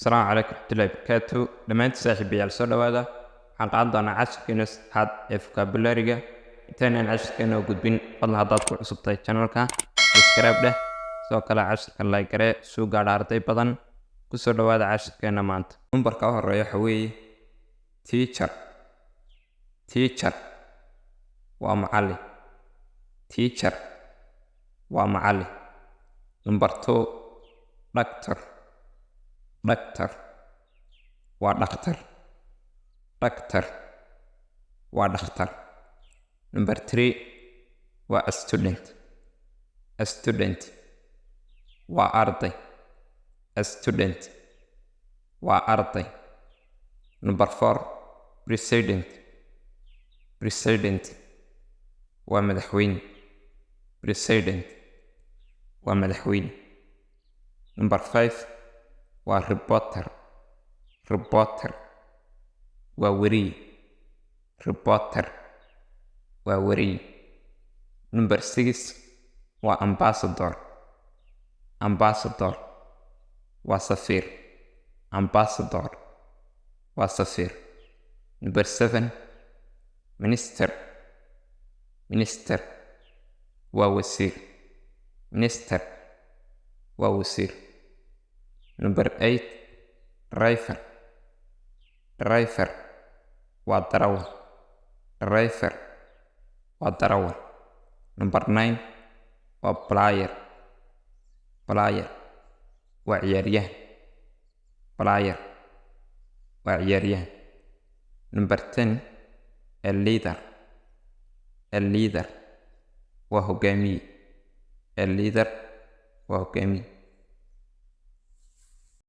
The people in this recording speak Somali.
Asalaamu calaykum waraxmatullaahi wabarakaatu. Dhammaantiin saaxiibayaal, soo dhowaada. Waxaan qaadan doonaa cashirkeena saddexaad ee vocabulary-ga. Intaynaan cashirkeena u gudbin, fadlan haddaad ku cusub tahay channelka, subscribe dheh, sidoo kale cashirka like garee suu gaadha arday badan. Kusoo dhowaada cashirkeena maanta. Numbarka u horeeya waxa weeye teacher. Teacher waa macallin. Teacher waa macallin. Number two, doctor. Doctor waa dhakhtar. Doctor waa dhakhtar. Number three waa student. Student waa arday. Student waa arday. Number four, president. President waa madaxweyne. President waa madaxweyne. Number five waa reporter. Reporter waa weriye. Reporter waa weriye. Number six waa ambassador. Ambassador waa safiir. Ambassador waa safiir. Number seven, minister. Minister waa wasiir. Minister waa wasiir. Number eight, driver. Driver waa darawal. Driver waa darawal. Number nine waa player. Player waa ciyaaryahan. Player waa ciyaaryahan. Number 10, a leader. A leader waa hogaamiye. A leader waa hogaamiye.